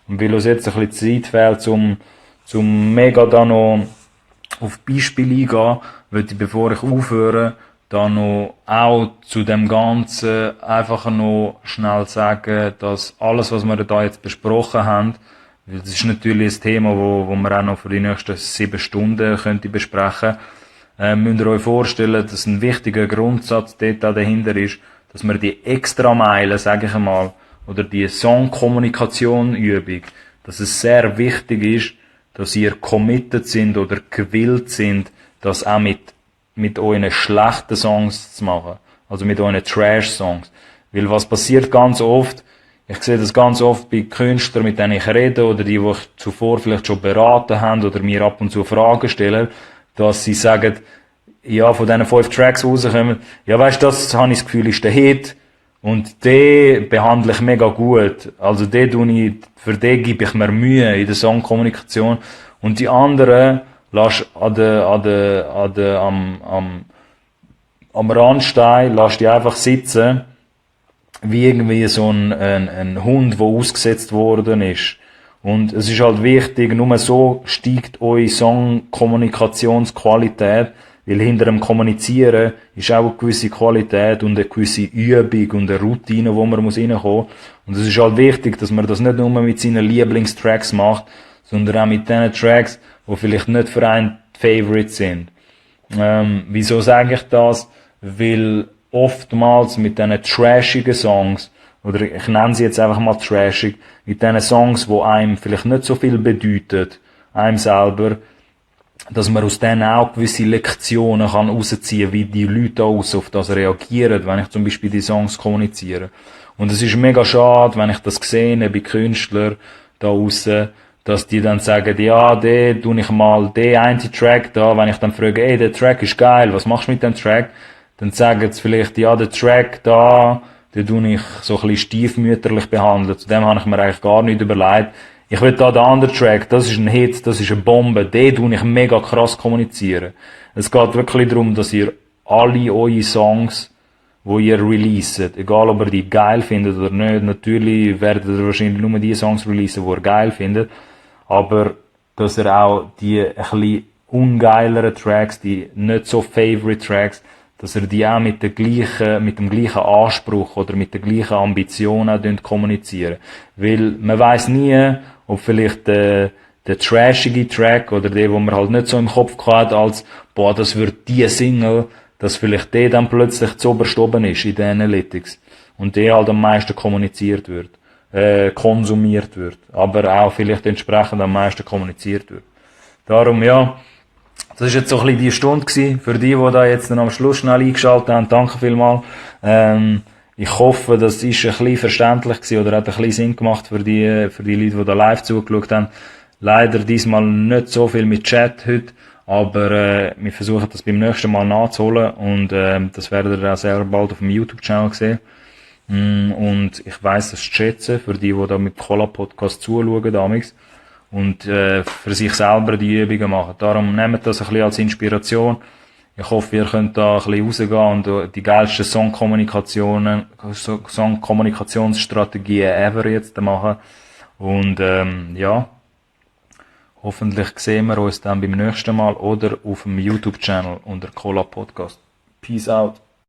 Und weil uns jetzt ein bisschen Zeit fehlt, zum mega da noch auf Beispiele eingehen, würde ich, bevor ich aufhöre, da noch auch zu dem Ganzen einfach noch schnell sagen, dass alles, was wir da jetzt besprochen haben, weil das ist natürlich ein Thema, wo wir auch noch für die nächsten 7 Stunden könnte besprechen. Müsst ihr euch vorstellen, dass ein wichtiger Grundsatz dort auch dahinter ist, dass wir die Extrameile, sage ich einmal, oder die Songkommunikation-Übung, dass es sehr wichtig ist, dass ihr committed sind oder gewillt sind, das auch mit euren schlechten Songs zu machen. Also mit euren Trash-Songs. Weil was passiert ganz oft, ich sehe das ganz oft bei Künstlern, mit denen ich rede, oder die ich zuvor vielleicht schon beraten haben, oder mir ab und zu Fragen stellen, dass sie sagen, ja, von diesen 5 Tracks rauskommen, ja, weißt du, das habe ich das Gefühl, ist der Hit, und den behandle ich mega gut. Also für den gebe ich mir Mühe in der Songkommunikation. Und die anderen lass am Randstein, lass die einfach sitzen, wie irgendwie so ein Hund, der ausgesetzt worden ist. Und es ist halt wichtig, nur so steigt eure Songkommunikationsqualität, weil hinter dem Kommunizieren ist auch eine gewisse Qualität und eine gewisse Übung und eine Routine, wo man reinkommen muss. Und es ist halt wichtig, dass man das nicht nur mit seinen Lieblingstracks macht, sondern auch mit den Tracks, die vielleicht nicht für einen Favorite sind. Wieso sage ich das? Weil oftmals mit diesen trashigen Songs, oder ich nenne sie jetzt einfach mal trashig, mit diesen Songs, die einem vielleicht nicht so viel bedeuten, einem selber, dass man aus denen auch gewisse Lektionen kann rausziehen, wie die Leute auf das reagieren, wenn ich zum Beispiel die Songs kommuniziere. Und es ist mega schade, wenn ich das sehe bei Künstlern da draussen, dass die dann sagen, ja, tue ich mal den einen Track da, wenn ich dann frage, ey, der Track ist geil, was machst du mit dem Track? Dann sagen sie vielleicht, ja, der Track da, den tue ich so ein bisschen stiefmütterlich behandeln. Zu dem habe ich mir eigentlich gar nicht überlegt. Ich will da den anderen Track, das ist ein Hit, das ist eine Bombe, den tue ich mega krass kommunizieren. Es geht wirklich darum, dass ihr alle eure Songs, wo ihr releaset, egal ob ihr die geil findet oder nicht, natürlich werdet ihr wahrscheinlich nur die Songs releasen, die ihr geil findet, aber dass ihr auch die ein bisschen ungeileren Tracks, die nicht so favorite Tracks, dass ihr die auch mit dem gleichen Anspruch oder mit der gleichen Ambition auch kommunizieren. Weil man weiss nie, ob vielleicht der trashige Track oder der, wo man halt nicht so im Kopf hat, als, boah, das wird die Single, dass vielleicht der dann plötzlich zu oberst oben ist in den Analytics. Und der halt am meisten kommuniziert wird, konsumiert wird. Aber auch vielleicht entsprechend am meisten kommuniziert wird. Darum, ja, das ist jetzt so ein bisschen die Stunde gewesen. Für die da jetzt dann am Schluss schnell eingeschaltet haben, danke vielmals. Ich hoffe, das ist ein bisschen verständlich gewesen oder hat ein bisschen Sinn gemacht für die Leute, die da live zugeschaut haben. Leider diesmal nicht so viel mit Chat heute, aber wir versuchen das beim nächsten Mal nachzuholen und das werdet ihr auch sehr bald auf dem YouTube-Channel sehen. Und ich weiss das zu schätzen, für die da mit Cola Podcast zuschauen damals. Und für sich selber die Übungen machen. Darum nehmt das ein bisschen als Inspiration. Ich hoffe, ihr könnt da ein bisschen rausgehen und die geilsten Songkommunikationsstrategien ever jetzt machen. Und ja, hoffentlich sehen wir uns dann beim nächsten Mal oder auf dem YouTube-Channel unter Cola Podcast. Peace out.